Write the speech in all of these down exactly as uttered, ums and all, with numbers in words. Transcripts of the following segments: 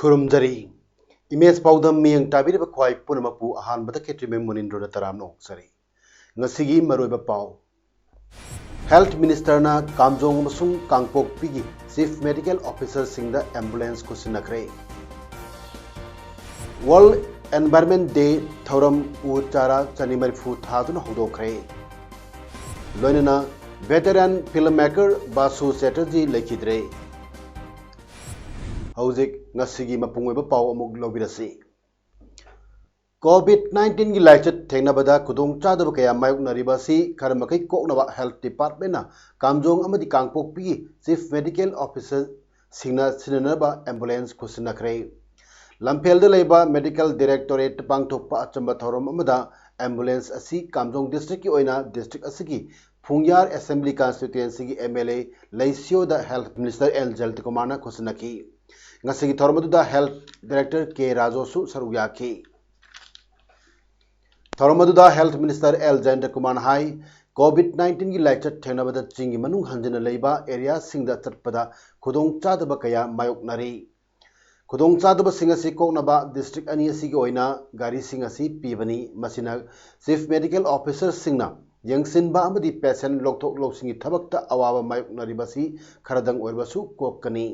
ꯈꯨꯔꯨꯝꯖꯔꯤ꯫ Image ꯄꯥꯎꯗꯝ ꯃꯤꯠꯌꯦꯡ ꯇꯥꯕꯤꯔꯤꯕ ꯈ꯭ꯋꯥꯏ ꯄꯨꯝꯅꯃꯛꯄꯨ ꯑꯍꯥꯟꯕꯗ ꯈꯦꯇ꯭ꯔꯤꯃꯌꯨꯝ ꯃꯨꯅꯤꯟꯗ꯭ꯔꯣꯅ ꯇꯔꯥꯝꯅ ꯑꯣꯛꯆꯔꯤ꯫ ꯉꯁꯤꯒꯤ ꯃꯔꯨꯑꯣꯏꯕ ꯄꯥꯎ꯫ ꯍꯦꯜꯊ ꯃꯤꯅꯤꯁꯇꯔꯅ ꯀꯥꯝꯖꯣꯡ ꯑꯃꯁꯨꯡ ꯀꯥꯡꯄꯣꯛꯄꯤꯒꯤ ꯆꯤꯐ ꯃꯦꯗꯤꯀꯦꯜ ꯑꯣꯐꯤꯁꯔꯁꯤꯡꯗ ꯑꯦꯝꯕꯨꯂꯦꯟꯁ ꯈꯨꯠꯁꯤꯟꯅꯈ꯭ꯔꯦ꯫ ꯋꯥꯔꯜꯗ ꯑꯦꯟꯚꯥꯏꯔꯟꯃꯦꯟ ꯗꯦ ꯊꯧꯔꯝ ꯎ ꯆꯥꯔꯥ ꯆꯅꯤ ꯃꯔꯤꯐꯨ ꯊꯥꯗꯨꯅ ꯍꯧꯗꯣꯛꯈ꯭ꯔꯦ꯫ ꯂꯣꯏꯅꯅ veteran film maker Basu Chatterjee ꯂꯩꯈꯤꯗ꯭ꯔꯦ꯫ ꯍꯧꯖꯤꯛ ꯉꯁꯤꯒꯤ ꯃꯄꯨꯡ ꯑꯣꯏꯕ ꯄꯥꯎ ꯑꯃꯨꯛ ꯂꯧꯕꯤꯔꯁꯤ꯫ ꯀꯣꯚꯤꯗ ꯅꯥꯏꯟꯇꯤꯟꯒꯤ ꯂꯥꯏꯆꯠ ꯊꯦꯡꯅꯕꯗ ꯈꯨꯗꯣꯡꯆꯥꯗꯕ ꯀꯌꯥ ꯃꯥꯌꯣꯛꯅꯔꯤꯕ ꯑꯁꯤ ꯈꯔ ꯃꯈꯩ ꯀꯣꯛꯅꯕ ꯍꯦꯜꯊ ꯗꯤꯄꯥꯔꯠꯃꯦꯟꯅ ꯀꯥꯝꯖꯣꯡ ꯑꯃꯗꯤ ꯀꯥꯡꯄꯣꯛꯄꯤꯒꯤ ꯆꯤꯐ ꯃꯦꯗꯤꯀꯦꯜ ꯑꯣꯐꯤꯁꯔꯁꯤꯡꯅ ꯁꯤꯖꯤꯟꯅꯅꯕ ꯑꯦꯝꯕꯨꯂꯦꯟꯁ ꯈꯨꯠꯁꯤꯟꯅꯈ꯭ꯔꯦ꯫ ꯂꯝꯐꯦꯜꯗ ꯂꯩꯕ ꯃꯦꯗꯤꯀꯦꯜ ꯗꯥꯏꯔꯦꯛꯇꯣꯔꯦꯠꯇ ꯄꯥꯡꯊꯣꯛꯄ ꯑꯆꯝꯕ ꯊꯧꯔꯝ ꯑꯃꯗ ꯑꯦꯝꯕꯨꯂꯦꯟꯁ ꯑꯁꯤ ꯀꯥꯝꯖꯣꯡ ꯗꯤꯁꯇ꯭ꯔꯤꯛꯀꯤ ꯑꯣꯏꯅ ꯗꯤꯁꯇ꯭ꯔꯤꯛ ꯑꯁꯤꯒꯤ ꯐꯨꯡꯌꯥꯔ ꯑꯦꯁꯦꯝꯕ꯭ꯂꯤ ꯀꯟꯁꯇꯤꯇ꯭ꯌꯨꯑꯦꯟꯁꯤꯒꯤ ꯑꯦꯝ ꯑꯦꯜ ꯑꯦ ꯂꯩꯁꯤꯌꯣꯗ ꯍꯦꯜꯊ ꯃꯤꯅꯤꯁꯇꯔ ꯑꯦꯜ ꯖꯌꯟꯇꯀꯨꯃꯥꯔꯅ ꯈꯨꯠꯁꯤꯟꯅꯈꯤ꯫ ꯉꯁꯤꯒꯤ ꯊꯧꯔꯝ ꯑꯗꯨꯗ ꯍꯦꯜꯊ ꯗꯥꯏꯔꯦꯛꯇꯔ ꯀꯦ ꯔꯥꯖꯨꯁꯨ ꯁꯔꯨꯛ ꯌꯥꯈꯤ꯫ ꯊꯧꯔꯝ ꯑꯗꯨꯗ ꯍꯦꯜꯊ ꯃꯤꯅꯤꯁꯇꯔ ꯑꯦꯜ ꯖꯌꯟꯇꯀꯨꯃꯥꯔꯅ ꯍꯥꯏ, ꯀꯣꯚꯤꯗ ꯅꯥꯏꯟꯇꯤꯟꯒꯤ ꯂꯥꯏꯆꯠ ꯊꯦꯡꯅꯕꯗ ꯆꯤꯡꯒꯤ ꯃꯅꯨꯡ ꯍꯟꯖꯤꯟꯅ ꯂꯩꯕ ꯑꯦꯔꯤꯌꯥꯁꯤꯡꯗ ꯆꯠꯄꯗ ꯈꯨꯗꯣꯡꯆꯥꯗꯕ ꯀꯌꯥ ꯃꯥꯌꯣꯛꯅꯔꯤ꯫ ꯈꯨꯗꯣꯡꯆꯥꯗꯕꯁꯤꯡ ꯑꯁꯤ ꯀꯣꯛꯅꯕ ꯗꯤꯁꯇ꯭ꯔꯤꯛ ꯑꯅꯤ ꯑꯁꯤꯒꯤ ꯑꯣꯏꯅ ꯒꯥꯔꯤꯁꯤꯡ ꯑꯁꯤ ꯄꯤꯕꯅꯤ꯫ ꯃꯁꯤꯅ ꯆꯤꯐ ꯃꯦꯗꯤꯀꯦꯜ ꯑꯣꯐꯤꯁꯔꯁꯤꯡꯅ ꯌꯦꯡꯁꯤꯟꯕ ꯑꯃꯗꯤ ꯄꯦꯁꯦꯟ ꯂꯧꯊꯣꯛ ꯂꯧꯁꯤꯟꯒꯤ ꯊꯕꯛꯇ ꯑꯋꯥꯕ ꯃꯥꯌꯣꯛꯅꯔꯤꯕꯁꯤ ꯈꯔꯗꯪ ꯑꯣꯏꯔꯕꯁꯨ ꯀꯣꯛꯀꯅꯤ꯫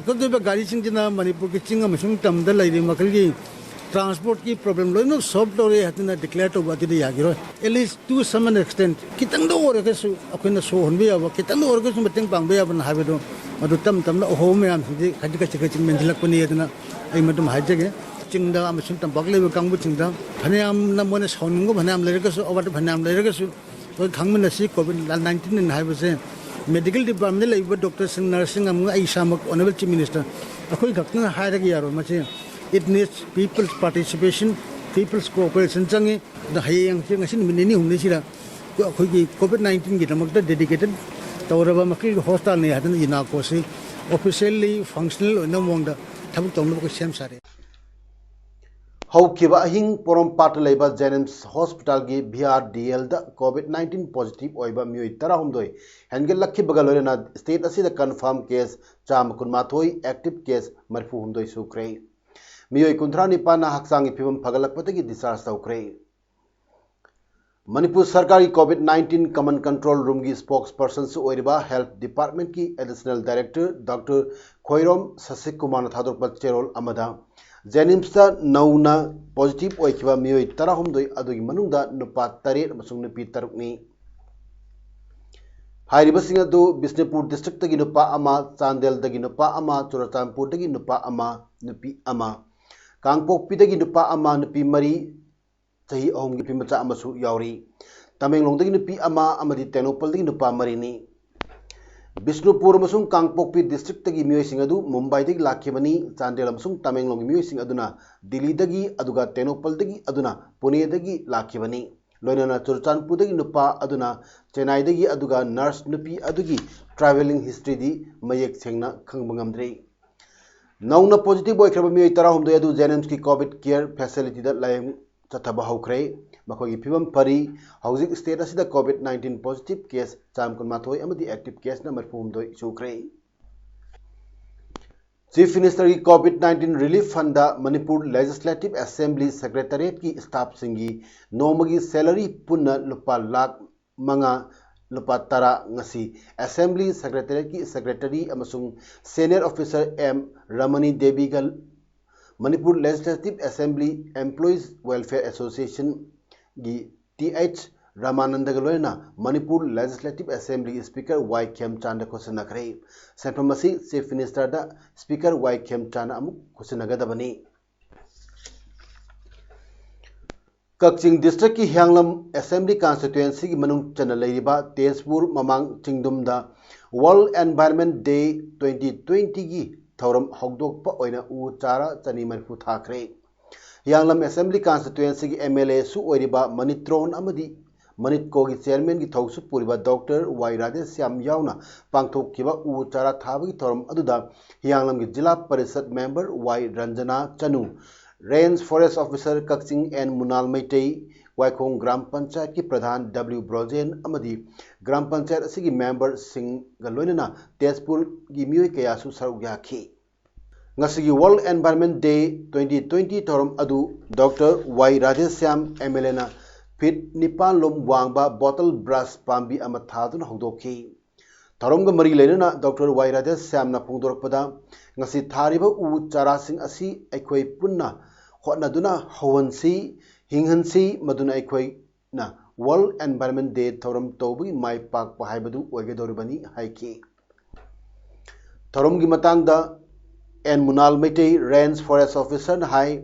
ꯑꯀꯛꯅꯕ ꯒꯥꯔꯤꯁꯤꯡꯁꯤꯅ ꯃꯅꯤꯄꯨꯔꯒꯤ ꯆꯤꯡ ꯑꯃꯁꯨꯡ ꯇꯝꯗ ꯂꯩꯔꯤꯕ ꯃꯈꯜꯒꯤ ꯇ꯭ꯔꯥꯟꯁꯄꯣꯔꯠꯀꯤ ꯄ꯭ꯔꯣꯕ꯭ꯂꯦꯝ ꯂꯣꯏꯅꯃꯛ ꯁꯣꯜꯕ ꯇꯧꯔꯦ ꯍꯥꯏꯗꯨꯅ ꯗꯤꯀ꯭ꯂꯦꯌꯔ ꯇꯧꯕ ꯑꯗꯨꯗꯤ ꯌꯥꯈꯤꯔꯣꯏ꯫ At least to some extent, ꯈꯤꯇꯪꯗ ꯑꯣꯏꯔꯒꯁꯨ ꯑꯩꯈꯣꯏꯅ ꯁꯣꯛꯍꯟꯕ ꯌꯥꯕ, ꯈꯤꯇꯪꯗ ꯑꯣꯏꯔꯒꯁꯨ ꯃꯇꯦꯡ ꯄꯥꯡꯕ ꯌꯥꯕꯅ ꯍꯥꯏꯕꯗꯣ, ꯃꯗꯨ ꯇꯞꯅ ꯇꯞꯅ ꯑꯍꯣꯕ ꯃꯌꯥꯝꯁꯤꯡꯁꯤ ꯈꯖꯤꯛ ꯈꯖꯤꯛ ꯈꯖꯤꯛ ꯃꯦꯟꯁꯤꯜꯂꯛꯄꯅꯤ ꯑꯗꯨꯅ ꯑꯩ ꯃꯗꯨꯝ ꯍꯥꯏꯖꯒꯦ꯫ ꯆꯤꯡꯗ ꯑꯃꯁꯨꯡ ꯇꯝꯄꯥꯛ ꯂꯩꯕ ꯀꯥꯡꯕꯨꯁꯤꯡꯗ ꯐꯅꯌꯥꯝꯅ ꯃꯣꯏꯅ ꯁꯥꯎꯅꯤꯡꯕ ꯐꯅꯌꯥꯝ ꯂꯩꯔꯒꯁꯨ, ꯑꯋꯥꯠꯄ ꯐꯅꯌꯥꯝ ꯂꯩꯔꯒꯁꯨ, ꯑꯩꯈꯣꯏ ꯈꯪꯃꯤꯟꯅꯁꯤ꯫ ꯀꯣꯚꯤꯗ ꯅꯥꯏꯟꯇꯤꯟ ꯍꯥꯏꯕꯁꯦ ꯃꯦꯗꯤꯀꯦꯜ ꯗꯤꯄꯥꯔꯠꯃꯦꯟꯗ ꯂꯩꯔꯤꯕ ꯗꯣꯛꯇꯔꯁꯤꯡ, ꯅꯔꯁꯁꯤꯡ ꯑꯃꯁꯨꯡ ꯑꯩ ꯏꯁꯥꯃꯛ ꯑꯣꯅꯔꯦꯕꯜ ꯆꯤꯐ ꯃꯤꯅꯤꯁꯇꯔ ꯑꯩꯈꯣꯏ ꯈꯛꯇꯅ ꯍꯥꯏꯔꯒ ꯌꯥꯔꯣꯏ꯫ ꯃꯁꯤ it needs people's participation, people's cooperation ꯆꯪꯉꯤ꯫ ꯑꯗ ꯍꯌꯦꯡꯁꯦ, ꯉꯁꯤ ꯅꯨꯃꯤꯠ ꯅꯤꯅꯤ ꯍꯨꯝꯅꯤꯁꯤꯗ ꯑꯩꯈꯣꯏꯒꯤ ꯀꯣꯚꯤꯗ ꯅꯥꯏꯟꯇꯤꯟꯒꯤꯗꯃꯛꯇ ꯗꯦꯗꯤꯀꯦꯇꯦꯠ ꯇꯧꯔꯕ ꯃꯈꯣꯏꯒꯤ ꯍꯣꯁꯄꯤꯇꯥꯜꯅꯤ ꯍꯥꯏꯗꯅ ꯌꯨꯅꯥꯀꯣꯁꯤ ꯑꯣꯐꯤꯁꯤꯌꯦꯜꯂꯤ ꯐꯪꯁꯅꯦꯜ ꯑꯣꯏꯅꯕ ꯃꯑꯣꯡꯗ ꯊꯕꯛ ꯇꯧꯅꯕ ꯑꯩꯈꯣꯏ ꯁꯦꯝ ꯁꯥꯔꯦ꯫ ꯍꯧꯈꯤꯕ ꯑꯍꯤꯡ ꯄꯣꯔꯣꯝꯄꯥꯠꯇ ꯂꯩꯕ ꯖꯦꯅꯤꯝꯁ ꯍꯣꯁꯄꯤꯇꯥꯜꯒꯤ ꯚꯤ ꯑꯥꯔ ꯗꯤ ꯑꯦꯜꯗ ꯀꯣꯚꯤꯗ ꯅꯥꯏꯟꯇꯤꯟ ꯄꯣꯖꯤꯇꯤꯚ ꯑꯣꯏꯕ ꯃꯤꯑꯣꯏ ꯇꯔꯥꯍꯨꯝꯗꯣꯏ ꯍꯦꯟꯒꯠꯂꯛꯈꯤꯕꯒ ꯂꯣꯏꯅꯅ ꯁ꯭ꯇꯦꯠ ꯑꯁꯤꯗ ꯀꯟꯐꯥꯔꯝ ꯀꯦꯁ ꯆꯥꯝꯃ ꯀꯨꯟꯃꯥꯊꯣꯏ, ꯑꯦꯛꯇꯤꯚ ꯀꯦꯁ ꯃꯔꯤꯐꯨꯍꯨꯝꯗꯣꯏ ꯁꯨꯈ꯭ꯔꯦ꯫ ꯃꯤꯑꯣꯏ ꯀꯨꯟꯊ꯭ꯔꯥ ꯅꯤꯄꯥꯟꯅ ꯍꯛꯆꯥꯡꯒꯤ ꯐꯤꯕꯝ ꯐꯒꯠꯂꯛꯄꯗꯒꯤ ꯗꯤꯁꯆꯥꯔꯖ ꯇꯧꯈ꯭ꯔꯦ꯫ ꯃꯅꯤꯄꯨꯔ ꯁꯔꯀꯥꯔꯒꯤ ꯀꯣꯚꯤꯗ ꯅꯥꯏꯟꯇꯤꯟ ꯀꯃꯟ ꯀꯟꯇ꯭ꯔꯣꯜ ꯔꯨꯝꯒꯤ ꯁ꯭ꯄꯣꯛꯁ ꯄꯔꯁꯟꯁꯨ ꯑꯣꯏꯔꯤꯕ health ꯗꯤꯄꯥꯔꯠꯃꯦꯟꯠꯀꯤ additional director doctor Khoirom ꯁꯁꯤꯀꯨꯃꯥꯔꯅ ꯊꯥꯗꯣꯔꯛꯄ ꯆꯦꯔꯣꯜ ꯑꯃꯗ, ꯖꯦꯅꯤꯝꯁꯇ ꯅꯧꯅ ꯄꯣꯖꯤꯇꯤꯚ ꯑꯣꯏꯈꯤꯕ ꯃꯤꯑꯣꯏ ꯇꯔꯥꯍꯨꯝꯗꯣꯏ ꯑꯗꯨꯒꯤ ꯃꯅꯨꯡꯗ ꯅꯨꯄꯥ ꯇꯔꯦꯠ ꯑꯃꯁꯨꯡ ꯅꯨꯄꯤ ꯇꯔꯨꯛꯅꯤ꯫ ꯍꯥꯏꯔꯤꯕꯁꯤꯡ ꯑꯗꯨ ꯕꯤꯁꯅꯨꯄꯨꯔ ꯗꯤꯁꯇ꯭ꯔꯤꯛꯇꯒꯤ ꯅꯨꯄꯥ ꯑꯃ, ꯆꯥꯟꯗꯦꯜꯗꯒꯤ ꯅꯨꯄꯥ ꯑꯃ, ꯆꯨꯔꯆꯥꯟꯄꯨꯔꯗꯒꯤ ꯅꯨꯄꯥ ꯑꯃ, ꯅꯨꯄꯤ ꯑꯃ, ꯀꯥꯡꯄꯣꯛꯄꯤꯗꯒꯤ ꯅꯨꯄꯥ ꯑꯃ, ꯅꯨꯄꯤ ꯃꯔꯤ, ꯆꯍꯤ ꯑꯍꯨꯝꯒꯤ ꯅꯨꯄꯤ ꯃꯆꯥ ꯑꯃꯁꯨ ꯌꯥꯎꯔꯤ꯫ ꯇꯃꯦꯡꯂꯣꯡꯗꯒꯤ ꯅꯨꯄꯤ ꯑꯃ ꯑꯃꯗꯤ ꯇꯦꯡꯅꯧꯄꯜꯗꯒꯤ ꯅꯨꯄꯥ ꯃꯔꯤꯅꯤ꯫ ꯕꯤꯁꯅꯨꯄꯨꯔ ꯑꯃꯁꯨꯡ ꯀꯥꯡꯄꯣꯛꯄꯤ ꯗꯤꯁꯇ꯭ꯔꯤꯛꯇꯒꯤ ꯃꯤꯑꯣꯏꯁꯤꯡ ꯑꯗꯨ ꯃꯨꯝꯕꯥꯏꯗꯒꯤ ꯂꯥꯛꯈꯤꯕꯅꯤ꯫ ꯆꯥꯟꯗꯦꯜ ꯑꯃꯁꯨꯡ ꯇꯃꯦꯡꯂꯣꯡꯒꯤ ꯃꯤꯑꯣꯏꯁꯤꯡ ꯑꯗꯨꯅ ꯗꯤꯜꯂꯤꯗꯒꯤ, ꯑꯗꯨꯒ ꯇꯦꯡꯅꯧꯄꯜꯗꯒꯤ ꯑꯗꯨꯅ ꯄꯨꯅꯦꯗꯒꯤ ꯂꯥꯛꯈꯤꯕꯅꯤ꯫ ꯂꯣꯏꯅꯅ ꯆꯨꯔꯆꯥꯟꯄꯨꯔꯗꯒꯤ ꯅꯨꯄꯥ ꯑꯗꯨꯅ ꯆꯦꯟꯅꯥꯏꯗꯒꯤ, ꯑꯗꯨꯒ ꯅꯔꯁ ꯅꯨꯄꯤ ꯑꯗꯨꯒꯤ ꯇ꯭ꯔꯥꯚꯦꯂꯤꯡ ꯍꯤꯁꯇ꯭ꯔꯤꯗꯤ ꯃꯌꯦꯛ ꯁꯦꯡꯅ ꯈꯪꯕ ꯉꯝꯗ꯭ꯔꯤ꯫ ꯅꯧꯅ ꯄꯣꯖꯤꯇꯤꯚ ꯑꯣꯏꯈ꯭ꯔꯕ ꯃꯤꯑꯣꯏ ꯇꯔꯥꯍꯨꯝꯗꯣꯏ ꯑꯗꯨ ꯖꯦꯅꯤꯝꯁꯀꯤ ꯀꯣꯚꯤꯗ ꯀꯦꯌꯔ ꯐꯦꯁꯤꯂꯤꯇꯤꯗ ꯂꯥꯌꯦꯡ ꯆꯠꯊꯕ ꯍꯧꯈ꯭ꯔꯦ꯫ ꯃꯈꯣꯏꯒꯤ ꯐꯤꯕꯝ ꯐꯔꯤ꯫ ꯍꯧꯖꯤꯛ ꯁ꯭ꯇꯦꯠ ꯑꯁꯤꯗ ꯀꯣꯚꯤꯗ ꯅꯥꯏꯟꯇꯤꯟ ꯄꯣꯖꯤꯇꯤꯚ ꯀꯦꯁ ꯆꯥꯝꯃ ꯀꯨꯟꯃꯥꯊꯣꯏ ꯑꯃꯗꯤ ꯑꯦꯛꯇꯤꯚ ꯀꯦꯁꯅ ꯃꯔꯤꯐꯨꯍꯨꯝꯗꯣꯏ ꯁꯨꯈ꯭ꯔꯦ꯫ ꯆꯤꯐ ꯃꯤꯅꯤꯁꯇꯔꯒꯤ Covid nineteen relief fund Manipur legislative assembly ꯁꯦꯀ꯭ꯔꯦꯇꯔꯤꯌꯦꯠꯀꯤ ꯁ꯭ꯇꯥꯐꯁꯤꯡꯒꯤ ꯅꯣꯡꯃꯒꯤ ꯁꯦꯂꯔꯤ ꯄꯨꯟꯅ ꯂꯨꯄꯥ ꯂꯥꯈ ꯃꯉꯥ, ꯂꯨꯄꯥ ꯇꯔꯥ ꯉꯁꯤ ꯑꯦꯁꯦꯝꯕ꯭ꯂꯤ ꯁꯦꯀ꯭ꯔꯦꯇꯔꯤꯌꯦꯠꯀꯤ ꯁꯦꯀ꯭ꯔꯦꯇꯔꯤ ꯑꯃꯁꯨꯡ ꯁꯦꯅꯤꯌꯔ ꯑꯣꯐꯤꯁꯔ ꯑꯦꯝ ꯔꯃꯅꯤ ꯗꯦꯕꯤꯒ Manipur legislative assembly employees welfare ꯑꯦꯁꯣꯁꯤꯌꯦꯁꯟꯒꯤ ꯇꯤ ꯑꯩꯆ ꯔꯥꯃꯥꯅꯟꯗꯒ ꯂꯣꯏꯅꯅ ꯃꯅꯤꯄꯨꯔ ꯂꯦꯖꯤꯁꯂꯦꯇꯤꯚ ꯑꯦꯁꯦꯝꯕ꯭ꯂꯤꯒꯤ ꯁ꯭ꯄꯤꯀꯔ ꯋꯥꯏ ꯈꯦꯝꯆꯥꯟꯗ ꯈꯨꯠꯁꯤꯟꯅꯈ꯭ꯔꯦ꯫ ꯁꯦꯟꯐꯝ ꯑꯁꯤ ꯆꯤꯐ ꯃꯤꯅꯤꯁꯇꯔꯗ ꯁ꯭ꯄꯤꯀꯔ ꯋꯥꯏ ꯈꯦꯝꯆꯥꯟꯗ ꯑꯃꯨꯛ ꯈꯨꯠꯁꯤꯟꯅꯒꯗꯕꯅꯤ꯫ ꯀꯛꯆꯤꯡ ꯗꯤꯁꯇ꯭ꯔꯤꯛꯀꯤ ꯍꯤꯌꯥꯡꯂꯝ ꯑꯦꯁꯦꯝꯕ꯭ꯂꯤ ꯀꯟꯁꯇꯤꯇ꯭ꯋꯦꯟꯁꯤꯒꯤ ꯃꯅꯨꯡ ꯆꯟꯅ ꯂꯩꯔꯤꯕ ꯇꯦꯖꯄꯨꯔ ꯃꯃꯥꯡ ꯆꯤꯡꯗꯨꯝꯗ ꯋꯥꯔꯜꯗ ꯑꯦꯟꯚꯥꯏꯔꯟꯃꯦꯟꯠ ꯗꯦ ꯇ꯭ꯋꯦꯟꯇꯤ ꯇ꯭ꯋꯦꯟꯇꯤꯒꯤ ꯊꯧꯔꯝ ꯍꯧꯗꯣꯛꯄ ꯑꯣꯏꯅ ꯎ ꯆꯥꯔꯥ ꯆꯅꯤ ꯃꯔꯤꯐꯨ ꯊꯥꯈ꯭ꯔꯦ꯫ ꯍꯤꯌꯥꯡꯂꯝ Assembly Constituencyꯒꯤ MLAꯁꯨ ꯑꯣꯏꯔꯤꯕ ꯃꯅꯤꯇ꯭ꯔꯣꯟ ꯑꯃꯗꯤ ꯃꯅꯤꯠꯀꯣꯒꯤ Chairmanꯒꯤ ꯊꯧꯁꯨ ꯄꯨꯔꯤꯕ Doctor ꯋꯥꯏ ꯔꯥꯙꯦꯁ꯭ꯌꯥꯝ ꯌꯥꯎꯅ ꯄꯥꯡꯊꯣꯛꯈꯤꯕ ꯎ ꯆꯥꯔꯥ ꯊꯥꯕꯒꯤ ꯊꯧꯔꯝ ꯑꯗꯨꯗ ꯍꯤꯌꯥꯡꯂꯝꯒꯤ ꯖꯤꯂꯥ ꯄꯔꯤꯁꯠ member ꯋꯥꯏ ꯔꯟꯖꯅꯥ ꯆꯅꯨ, Range Forest Officer ꯀꯛꯆꯤꯡ N ꯃꯨꯅꯥꯜ ꯃꯩꯇꯩ, ꯋꯥꯏꯈꯣꯡ ꯒ꯭ꯔꯥꯝ ꯄꯟꯆꯥꯌꯠꯀꯤ ꯄ꯭ꯔꯙꯥꯟ W ꯕ꯭ꯔꯣꯖꯦꯟ ꯑꯃꯗꯤ ꯒ꯭ꯔꯥꯝ ꯄꯟꯆꯥꯌꯠ ꯑꯁꯤꯒꯤ memberꯁꯤꯡꯒ ꯂꯣꯏꯅꯅ ꯇꯦꯖꯄꯨꯔꯒꯤ ꯃꯤꯑꯣꯏ ꯀꯌꯥꯁꯨ ꯁꯔꯨꯛ ꯌꯥꯈꯤ꯫ ꯉꯁꯤꯒꯤ World Environment Day twenty twenty ꯊꯧꯔꯝ ꯑꯗꯨ Doctor ꯋꯥꯏ ꯔꯥꯙꯦꯁ꯭ꯌꯥꯝ MLAꯅ feet ꯅꯤꯄꯥꯟ ꯂꯣꯝ ꯋꯥꯡꯕ bottle brush ꯄꯥꯝꯕꯤ ꯑꯃ ꯊꯥꯗꯨꯅ ꯍꯧꯗꯣꯛꯈꯤ꯫ ꯊꯧꯔꯝꯒ ꯃꯔꯤ ꯂꯩꯅꯅ Doctor ꯋꯥꯏ ꯔꯥꯙꯦꯁ꯭ꯌꯥꯝꯅ ꯐꯣꯡꯗꯣꯔꯛꯄꯗ, ꯉꯁꯤ ꯊꯥꯔꯤꯕ ꯎ ꯆꯥꯔꯥꯁꯤꯡ ꯑꯁꯤ ꯑꯩꯈꯣꯏ ꯄꯨꯟꯅ ꯍꯣꯠꯅꯗꯨꯅ ꯍꯧꯍꯟꯁꯤ, ꯍꯤꯡꯍꯟꯁꯤ, ꯃꯗꯨꯅ ꯑꯩꯈꯣꯏꯅ World Environment Day ꯊꯧꯔꯝ ꯇꯧꯕꯒꯤ ꯃꯥꯏ ꯄꯥꯛꯄ ꯍꯥꯏꯕꯗꯨ ꯑꯣꯏꯒꯗꯧꯔꯤꯕꯅꯤ ꯍꯥꯏꯈꯤ꯫ ꯊꯧꯔꯝꯒꯤ ꯃꯇꯥꯡꯗ N ꯃꯨꯅꯥꯜ ꯃꯩꯇꯩ, Range Forest Officerꯅ ꯍꯥꯏ,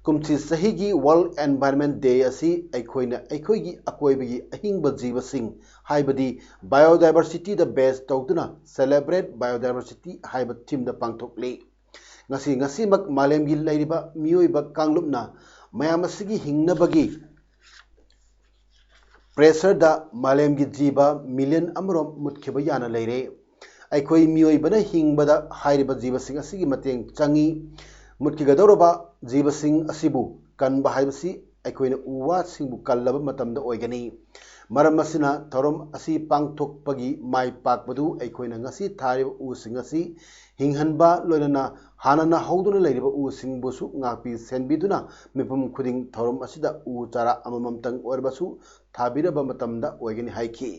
ꯀꯨꯝꯁꯤ ꯆꯍꯤꯒꯤ World Environment Day ꯑꯁꯤ ꯑꯩꯈꯣꯏꯅ ꯑꯩꯈꯣꯏꯒꯤ ꯑꯀꯣꯏꯕꯒꯤ ꯑꯍꯤꯡꯕ ꯖꯤꯕꯁꯤꯡ, ꯍꯥꯏꯕꯗꯤ biodiversityꯗ base ꯇꯧꯗꯨꯅ Celebrate Biodiversity ꯍꯥꯏꯕ themeꯗ ꯄꯥꯡꯊꯣꯛꯂꯤ꯫ ꯉꯁꯤ, ꯉꯁꯤꯃꯛ ꯃꯥꯂꯦꯝꯒꯤ ꯂꯩꯔꯤꯕ ꯃꯤꯑꯣꯏꯕ ꯀꯥꯡꯂꯨꯞꯅ ꯃꯌꯥꯝ ꯑꯁꯤꯒꯤ ꯍꯤꯡꯅꯕꯒꯤ pressureꯗ ꯃꯥꯂꯦꯝꯒꯤ ꯖꯤꯕ million ꯑꯃꯔꯣꯝ ꯃꯨꯠꯈꯤꯕ ꯌꯥꯅ ꯂꯩꯔꯦ꯫ ꯑꯩꯈꯣꯏ ꯃꯤꯑꯣꯏꯕꯅ ꯍꯤꯡꯕꯗ ꯍꯥꯏꯔꯤꯕ ꯖꯤꯕꯁꯤꯡ ꯑꯁꯤꯒꯤ ꯃꯇꯦꯡ ꯆꯪꯏ꯫ ꯃꯨꯠꯈꯤꯒꯗꯧꯔꯕ ꯖꯤꯕꯁꯤꯡ ꯑꯁꯤꯕꯨ ꯀꯟꯕ ꯍꯥꯏꯕꯁꯤ ꯑꯩꯈꯣꯏꯅ ꯎ ꯋꯥꯁꯤꯡꯕꯨ ꯀꯜꯂꯕ ꯃꯇꯝꯗ ꯑꯣꯏꯒꯅꯤ꯫ ꯃꯔꯝ ꯑꯁꯤꯅ ꯊꯧꯔꯝ ꯑꯁꯤ ꯄꯥꯡꯊꯣꯛꯄꯒꯤ ꯃꯥꯏ ꯄꯥꯛꯄꯗꯨ ꯑꯩꯈꯣꯏꯅ ꯉꯁꯤ ꯊꯥꯔꯤꯕ ꯎꯁꯤꯡ ꯑꯁꯤ ꯍꯤꯡꯍꯟꯕ ꯂꯣꯏꯅꯅ ꯍꯥꯟꯅꯅ ꯍꯧꯗꯨꯅ ꯂꯩꯔꯤꯕ ꯎꯁꯤꯡꯕꯨꯁꯨ ꯉꯥꯛꯄꯤ ꯁꯦꯟꯕꯤꯗꯨꯅ ꯃꯤꯄꯨꯝ ꯈꯨꯗꯤꯡ ꯊꯧꯔꯝ ꯑꯁꯤꯗ ꯎ ꯆꯥꯔꯥ ꯑꯃꯃꯝꯇꯪ ꯑꯣꯏꯔꯕꯁꯨ ꯊꯥꯕꯤꯔꯕ ꯃꯇꯝꯗ ꯑꯣꯏꯒꯅꯤ ꯍꯥꯏꯈꯤ꯫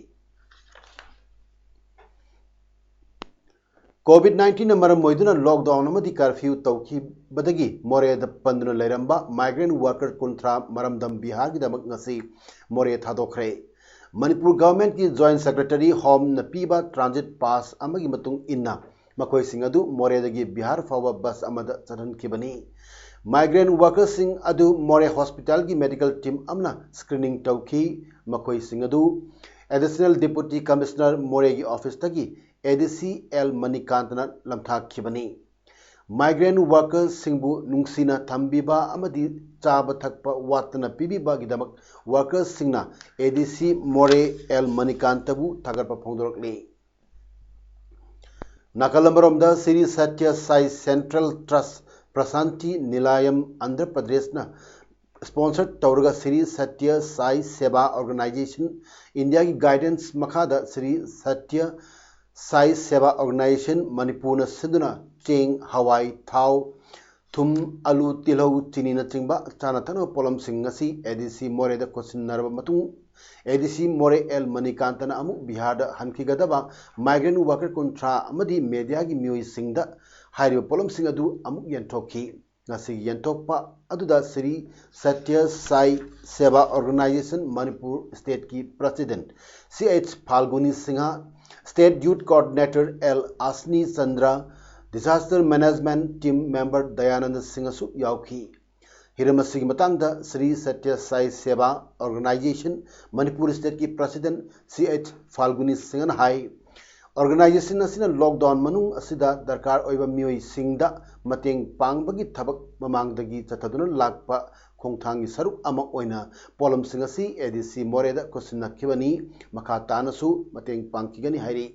COVID nineteenꯅ ꯃꯔꯝ ꯑꯣꯏꯗꯨꯅ lockdown ꯑꯃꯗꯤ curfew ꯇꯧꯈꯤꯕꯗꯒꯤ ꯃꯣꯔꯦꯗ ꯄꯟꯗꯨꯅ ꯂꯩꯔꯝꯕ migrant worker ꯀꯨꯟꯊ꯭ꯔꯥ ꯃꯔꯝꯗꯝ ꯕꯤꯍꯥꯔꯒꯤꯗꯃꯛ ꯉꯁꯤ ꯃꯣꯔꯦ ꯊꯥꯗꯣꯛꯈ꯭ꯔꯦ꯫ ꯃꯅꯤꯄꯨꯔ governmentꯀꯤ Joint Secretary Homeꯅ ꯄꯤꯕ transit pass ꯑꯃꯒꯤ ꯃꯇꯨꯡ ꯏꯟꯅ ꯃꯈꯣꯏꯁꯤꯡ ꯑꯗꯨ ꯃꯣꯔꯦꯗꯒꯤ ꯕꯤꯍꯥꯔ ꯐꯥꯎꯕ bus ꯑꯃꯗ ꯆꯠꯍꯟꯈꯤꯕꯅꯤ꯫ Migrant workerꯁꯤꯡ ꯑꯗꯨ ꯃꯣꯔꯦ hospitalꯒꯤ medical team ꯑꯃꯅ screening ꯇꯧꯈꯤ꯫ ꯃꯈꯣꯏꯁꯤꯡ ꯑꯗꯨ Additional Deputy Commissioner ꯃꯣꯔꯦꯒꯤ officeꯇꯒꯤ ADC L ꯃꯅꯤꯀꯥꯟꯇꯅ ꯂꯝꯊꯥꯛꯈꯤꯕꯅꯤ꯫ Migrant workersꯁꯤꯡꯕꯨ ꯅꯨꯡꯁꯤꯅ ꯊꯝꯕꯤꯕ ꯑꯃꯗꯤ ꯆꯥꯕ ꯊꯛꯄ ꯋꯥꯠꯇꯅ ꯄꯤꯕꯤꯕꯒꯤꯗꯃꯛ workersꯁꯤꯡꯅ ADC ꯃꯣꯔꯦ ꯑꯦꯜ ꯃꯅꯤꯀꯥꯟꯇꯕꯨ ꯊꯥꯒꯠꯄ ꯐꯣꯡꯗꯣꯔꯛꯂꯤ꯫ ꯅꯥꯀꯜ ꯑꯃꯔꯣꯝꯗ ꯁ꯭ꯔꯤ ꯁꯇ꯭ꯌ ꯁꯥꯏ ꯁꯦꯟꯇ꯭ꯔꯦꯜ ꯇ꯭ꯔꯁ ꯄ꯭ꯔꯁꯥꯟꯇꯤ ꯅꯤꯂꯥꯌꯝ ꯑꯟꯙ꯭ꯔ ꯄ꯭ꯔꯗꯦꯁꯅ sponsor ꯇꯧꯔꯒ ꯁ꯭ꯔꯤ ꯁꯇ꯭ꯌ ꯁꯥꯏ ꯁꯦꯕꯥ ꯑꯣꯔꯒꯅꯥꯏꯖꯦꯁꯟ ꯏꯟꯗꯤꯌꯥꯒꯤ guidance ꯃꯈꯥꯗ ꯁ꯭ꯔꯤ ꯁꯇ꯭ꯌ ꯁꯥꯏ ꯁꯦꯕꯥ ꯑꯣꯔꯒꯅꯥꯏꯖꯦꯁꯟ ꯃꯅꯤꯄꯨꯔꯅ ꯁꯤꯟꯗꯨꯅ ꯆꯦꯡ, ꯍꯋꯥꯏ, ꯊꯥꯎ, ꯊꯨꯝ, ꯑꯂꯨ, ꯇꯤꯜꯍꯧ, ꯆꯤꯅꯤꯅꯆꯤꯡꯕ ꯆꯥꯅ ꯊꯛꯅꯕ ꯄꯣꯠꯂꯝꯁꯤꯡ ꯉꯁꯤ ADC ꯃꯣꯔꯦꯗ ꯈꯣꯠꯆꯤꯟꯅꯔꯕ ꯃꯇꯨꯡ, ADC ꯃꯣꯔꯦ ꯑꯦꯜ ꯃꯅꯤꯀꯥꯟꯇꯅ ꯑꯃꯨꯛ ꯕꯤꯍꯥꯔꯗ ꯍꯟꯈꯤꯒꯗꯕ migrant worker ꯀꯨꯟꯊ꯭ꯔꯥ ꯑꯃꯗꯤ mediaꯒꯤ ꯃꯤꯑꯣꯏꯁꯤꯡꯗ ꯍꯥꯏꯔꯤꯕ ꯄꯣꯠꯂꯝꯁꯤꯡ ꯑꯗꯨ ꯑꯃꯨꯛ ꯌꯦꯟꯊꯣꯛꯈꯤ꯫ ꯉꯁꯤꯒꯤ ꯌꯦꯟꯊꯣꯛꯄ ꯑꯗꯨꯗ ꯁ꯭ꯔꯤ ꯁꯇ꯭ꯌ ꯁꯥꯏ ꯁꯦꯕꯥ ꯑꯣꯔꯒꯅꯥꯏꯖꯦꯁꯟ ꯃꯅꯤꯄꯨꯔ stateꯀꯤ president C H Phalguni Singh, state youth coordinator L Ashani Chandra, disaster management team member Dayananda ꯁꯤꯡꯍꯁꯨ ꯌꯥꯎꯈꯤ꯫ ꯍꯤꯔꯝ ꯑꯁꯤꯒꯤ ꯃꯇꯥꯡꯗ ꯁ꯭ꯔꯤ ꯁꯇ꯭ꯌ ꯁꯥꯏ ꯁꯦꯕꯥ ꯑꯣꯔꯒꯅꯥꯏꯖꯦꯁꯟ ꯃꯅꯤꯄꯨꯔ stateꯀꯤ president ꯁꯤ ꯑꯩꯆ ꯐꯥꯜꯒꯨꯅꯤ ꯁꯤꯡꯍꯅ ꯍꯥꯏ, organization ꯑꯁꯤꯅ lockdown ꯃꯅꯨꯡ ꯑꯁꯤꯗ ꯗꯔꯀꯥꯔ ꯑꯣꯏꯕ ꯃꯤꯑꯣꯏꯁꯤꯡꯗ ꯃꯇꯦꯡ ꯄꯥꯡꯕꯒꯤ ꯊꯕꯛ ꯃꯃꯥꯡꯗꯒꯤ ꯆꯠꯊꯗꯨꯅ ꯂꯥꯛꯄ ꯈꯣꯡꯊꯥꯡꯒꯤ ꯁꯔꯨꯛ ꯑꯃ ꯑꯣꯏꯅ ꯄꯣꯠꯂꯝꯁꯤꯡ ꯑꯁꯤ ADC ꯃꯣꯔꯦꯗ ꯈꯨꯠꯁꯤꯟꯅꯈꯤꯕꯅꯤ꯫ ꯃꯈꯥ ꯇꯥꯅꯁꯨ ꯃꯇꯦꯡ ꯄꯥꯡꯈꯤꯒꯅꯤ ꯍꯥꯏꯔꯤ꯫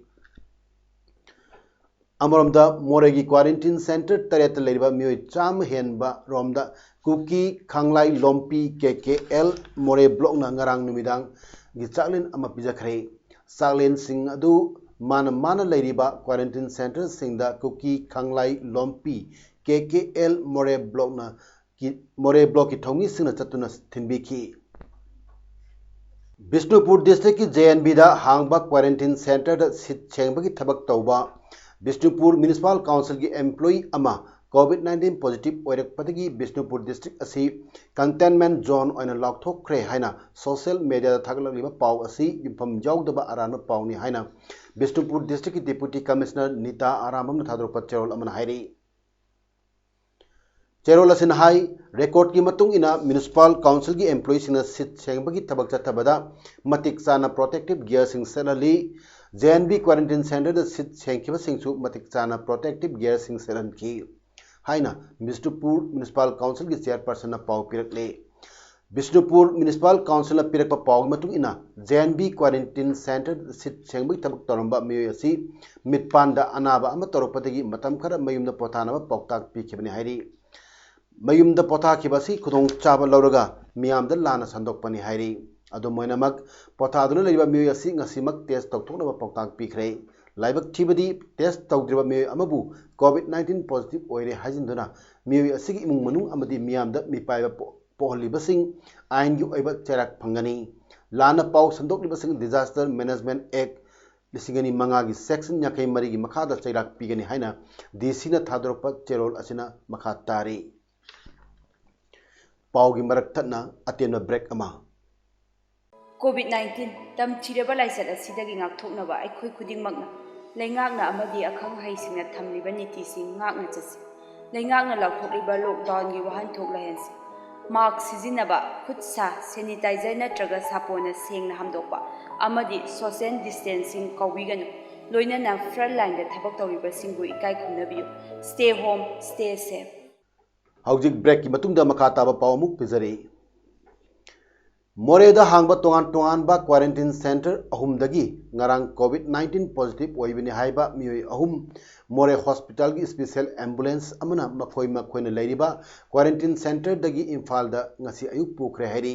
ꯑꯃꯔꯣꯝꯗ ꯃꯣꯔꯦꯒꯤ quarantine centre ꯇꯔꯦꯠꯇ ꯂꯩꯔꯤꯕ ꯃꯤꯑꯣꯏ ꯆꯥꯝꯃ ꯍꯦꯟꯕ ꯔꯣꯝꯗ ꯀꯨꯀꯤ ꯈꯥꯡꯂꯥꯏ ꯂꯣꯝꯄꯤ KKL ꯃꯣꯔꯦ blockꯅ ꯉꯔꯥꯡ ꯅꯨꯃꯤꯗꯥꯡꯒꯤ ꯆꯥꯛꯂꯦꯟ ꯑꯃ ꯄꯤꯖꯈ꯭ꯔꯦ꯫ ꯆꯥꯛꯂꯦꯟꯁꯤꯡ ꯑꯗꯨ ꯃꯥꯅ ꯃꯥꯅ ꯂꯩꯔꯤꯕ quarantine centreꯁꯤꯡꯗ ꯀꯨꯀꯤ ꯈꯥꯡꯂꯥꯏ ꯂꯣꯝꯄꯤ KKL ꯃꯣꯔꯦ blockꯅ ꯀꯤ-, ꯃꯣꯔꯦ blockꯀꯤ ꯊꯧꯃꯤꯁꯤꯡꯅ ꯆꯠꯇꯨꯅ ꯊꯤꯟꯕꯤꯈꯤ꯫ ꯕꯤꯁꯅꯨꯄꯨꯔ districtꯀꯤ JNVꯗ ꯍꯥꯡꯕ quarantine centreꯗ ꯁꯤꯠ ꯁꯦꯡꯕꯒꯤ ꯊꯕꯛ ꯇꯧꯕ ꯕꯤꯁꯅꯨꯄꯨꯔ Municipal Councilꯒꯤ employee ꯑꯃ COVID nineteen positive ꯑꯣꯏꯔꯛꯄꯗꯒꯤ Bishnupur district ꯑꯁꯤ containment zone ꯑꯣꯏꯅ ꯂꯥꯎꯊꯣꯛꯈ꯭ꯔꯦ ꯍꯥꯏꯅ social mediaꯗ ꯊꯥꯒꯠꯂꯛꯂꯤꯕ ꯄꯥꯎ ꯑꯁꯤ ꯌꯨꯝꯐꯝ ꯌꯥꯎꯗꯕ ꯑꯔꯥꯟꯕ ꯄꯥꯎꯅꯤ ꯍꯥꯏꯅ ꯕꯤꯁꯅꯨꯄꯨꯔ districtꯀꯤ Deputy Commissioner ꯅꯤꯇꯥ ꯑꯔꯥꯝꯕꯝꯅ ꯊꯥꯗꯣꯔꯛꯄ ꯆꯦꯔꯣꯜ ꯑꯃꯅ ꯍꯥꯏꯔꯤ꯫ ꯆꯦꯔꯣꯜ ꯑꯁꯤꯅ ꯍꯥꯏ, recordꯀꯤ ꯃꯇꯨꯡ ꯏꯟꯅ Municipal Councilꯒꯤ employeeꯁꯤꯡꯅ ꯁꯤꯠ ꯁꯦꯡꯕꯒꯤ ꯊꯕꯛ ꯆꯠꯊꯕꯗ ꯃꯇꯤꯛ ꯆꯥꯅ protective gearꯁꯤꯡ ꯁꯦꯠꯍꯜꯂꯤ꯫ JNV quarantine centreꯗ ꯁꯤꯠ ꯁꯦꯡꯈꯤꯕꯁꯤꯡꯁꯨ ꯃꯇꯤꯛ ꯆꯥꯅ protective gearꯁꯤꯡ ꯁꯦꯠꯍꯟꯈꯤ꯫ ꯍꯥꯏꯅ ꯕꯤꯁꯅꯨꯄꯨꯔ ꯃ꯭ꯌꯨꯅꯤꯁꯤꯄꯥꯜ ꯀꯥꯎꯟꯁꯤꯜꯒꯤ ꯆꯦꯌꯔꯄꯔꯁꯟꯅ ꯄꯥꯎ ꯄꯤꯔꯛꯂꯦ꯫ ꯕꯤꯁꯅꯨꯄꯨꯔ ꯃ꯭ꯌꯨꯅꯤꯁꯤꯄꯥꯜ ꯀꯥꯎꯟꯁꯤꯜꯅ ꯄꯤꯔꯛꯄ ꯄꯥꯎꯒꯤ ꯃꯇꯨꯡ ꯏꯟꯅ, ꯖꯦ ꯑꯦꯟ ꯕꯤ ꯀ꯭ꯋꯥꯔꯦꯟꯇꯤꯟ ꯁꯦꯟꯇꯔꯗ ꯁꯤꯠ ꯁꯦꯡꯕꯒꯤ ꯊꯕꯛ ꯇꯧꯔꯝꯕ ꯃꯤꯑꯣꯏ ꯑꯁꯤ ꯃꯤꯠꯄꯥꯟꯗ ꯑꯅꯥꯕ ꯑꯃ ꯇꯧꯔꯛꯄꯗꯒꯤ ꯃꯇꯝ ꯈꯔ ꯃꯌꯨꯝꯗ ꯄꯣꯊꯥꯅꯕ ꯄꯥꯎꯇꯥꯛ ꯄꯤꯈꯤꯕꯅꯤ ꯍꯥꯏꯔꯤ꯫ ꯃꯌꯨꯝꯗ ꯄꯣꯊꯥꯈꯤꯕ ꯑꯁꯤ ꯈꯨꯗꯣꯡꯆꯥꯕ ꯂꯧꯔꯒ ꯃꯤꯌꯥꯝꯗ ꯂꯥꯟꯅ ꯁꯟꯗꯣꯛꯄꯅꯤ ꯍꯥꯏꯔꯤ꯫ ꯑꯗꯨꯝ ꯑꯣꯏꯅꯃꯛ, ꯄꯣꯊꯥꯗꯨꯅ ꯂꯩꯔꯤꯕ ꯃꯤꯑꯣꯏ ꯑꯁꯤ ꯉꯁꯤꯃꯛ ꯇꯦꯁ ꯇꯧꯊꯣꯛꯅꯕ ꯄꯥꯎꯇꯥꯛ ꯄꯤꯈ꯭ꯔꯦ꯫ ꯂꯥꯏꯕꯛ ꯊꯤꯕꯗꯤ, ꯇꯦꯁ ꯇꯧꯗ꯭ꯔꯤꯕ ꯃꯤꯑꯣꯏ ꯑꯃꯕꯨ ꯀꯣꯚꯤꯗ ꯅꯥꯏꯟꯇꯤꯟ ꯄꯣꯖꯤꯇꯤꯚ ꯑꯣꯏꯔꯦ ꯍꯥꯏꯖꯤꯟꯗꯨꯅ ꯃꯤꯑꯣꯏ ꯑꯁꯤꯒꯤ ꯏꯃꯨꯡ ꯃꯅꯨꯡ ꯑꯃꯗꯤ ꯃꯤꯌꯥꯝꯗ ꯃꯤꯄꯥꯏꯕ ꯄꯣ-, ꯄꯣꯛꯍꯜꯂꯤꯕꯁꯤꯡ ꯑꯥꯏꯟꯒꯤ ꯑꯣꯏꯕ ꯆꯩꯔꯥꯛ ꯐꯪꯒꯅꯤ꯫ ꯂꯥꯟꯅ ꯄꯥꯎ ꯁꯟꯗꯣꯛꯂꯤꯕꯁꯤꯡ Disaster Management Act ꯂꯤꯁꯤꯡ ꯑꯅꯤ ꯃꯉꯥꯒꯤ ꯁꯦꯛꯁꯟ ꯌꯥꯡꯈꯩ ꯃꯔꯤꯒꯤ ꯃꯈꯥꯗ ꯆꯩꯔꯥꯛ ꯄꯤꯒꯅꯤ ꯍꯥꯏꯅ ꯗꯤ ꯁꯤꯅ ꯊꯥꯗꯣꯔꯛꯄ ꯆꯦꯔꯣꯜ ꯑꯁꯤꯅ ꯃꯈꯥ ꯇꯥꯔꯤ꯫ ꯄꯥꯎꯒꯤ ꯃꯔꯛ ꯊꯠꯅ ꯑꯇꯦꯟꯕ ꯕ꯭ꯔꯦꯛ ꯑꯃ꯫ ꯀꯣꯚꯤꯗ ꯅꯥꯏꯟꯇꯤꯟ ꯇꯝꯊꯤꯔꯕ ꯂꯥꯏꯆꯠ ꯑꯁꯤꯗꯒꯤ ꯉꯥꯛꯊꯣꯛꯅꯕ ꯑꯩꯈꯣꯏ ꯈꯨꯗꯤꯡꯃꯛꯅ ꯂꯩꯉꯥꯛꯅ ꯑꯃꯗꯤ ꯑꯈꯪ ꯑꯍꯩꯁꯤꯡꯅ ꯊꯝꯂꯤꯕ ꯅꯤꯇꯤꯁꯤꯡ ꯉꯥꯛꯅ ꯆꯠꯁꯤ꯫ ꯂꯩꯉꯥꯛꯅ ꯂꯥꯎꯊꯣꯛꯂꯤꯕ ꯂꯣꯛꯗꯥꯎꯟꯒꯤ ꯋꯥꯍꯟꯊꯣꯛ ꯂꯩꯍꯟꯁꯤ꯫ ꯃꯥꯛꯁ ꯁꯤꯖꯤꯟꯅꯕ, ꯈꯨꯠ ꯁꯥ, ꯁꯦꯅꯤꯇꯥꯏꯖꯔ ꯅꯠꯇ꯭ꯔꯒ ꯁꯥꯄꯣꯟꯅ ꯁꯦꯡꯅ ꯍꯥꯝꯗꯣꯛꯄ ꯑꯃꯗꯤ ꯁꯣꯁꯤꯌꯦꯜ ꯗꯤꯁꯇꯦꯟꯁꯤꯡ ꯀꯥꯎꯕꯤꯒꯅꯨ꯫ ꯂꯣꯏꯅꯅ ꯐ꯭ꯔꯟꯠ ꯂꯥꯏꯟꯗ ꯊꯕꯛ ꯇꯧꯔꯤꯕꯁꯤꯡꯕꯨ ꯏꯀꯥꯏ ꯈꯨꯝꯅꯕꯤꯌꯨ꯫ Stay home, stay safe꯫ ꯍꯧꯖꯤꯛ ꯕ꯭ꯔꯦꯛꯀꯤ ꯃꯇꯨꯡꯗ ꯃꯈꯥ ꯇꯥꯕ ꯄꯥꯎ ꯑꯃꯨꯛ ꯄꯤꯖꯔꯤ꯫ ꯃꯣꯔꯦꯗ ꯍꯥꯡꯕ ꯇꯣꯉꯥꯟ ꯇꯣꯉꯥꯟꯕ ꯀ꯭ꯋꯥꯔꯦꯟꯇꯤꯟ ꯁꯦꯟꯇꯔ ꯑꯍꯨꯝꯗꯒꯤ ꯉꯔꯥꯡ ꯀꯣꯚꯤꯗ ꯅꯥꯏꯟꯇꯤꯟ ꯄꯣꯖꯤꯇꯤꯚ ꯑꯣꯏꯕꯅꯤ ꯍꯥꯏꯕ ꯃꯤꯑꯣꯏ ꯑꯍꯨꯝ ꯃꯣꯔꯦ ꯍꯣꯁꯄꯤꯇꯥꯜꯒꯤ ꯏꯁꯄꯤꯁꯦꯜ ꯑꯦꯝꯕꯨꯂꯦꯟꯁ ꯑꯃꯅ ꯃꯈꯣꯏ ꯃꯈꯣꯏꯅ ꯂꯩꯔꯤꯕ ꯀ꯭ꯋꯥꯔꯦꯟꯇꯤꯟ ꯁꯦꯟꯇꯔꯗꯒꯤ ꯏꯝꯐꯥꯜꯗ ꯉꯁꯤ ꯑꯌꯨꯛ ꯄꯨꯈ꯭ꯔꯦ ꯍꯥꯏꯔꯤ꯫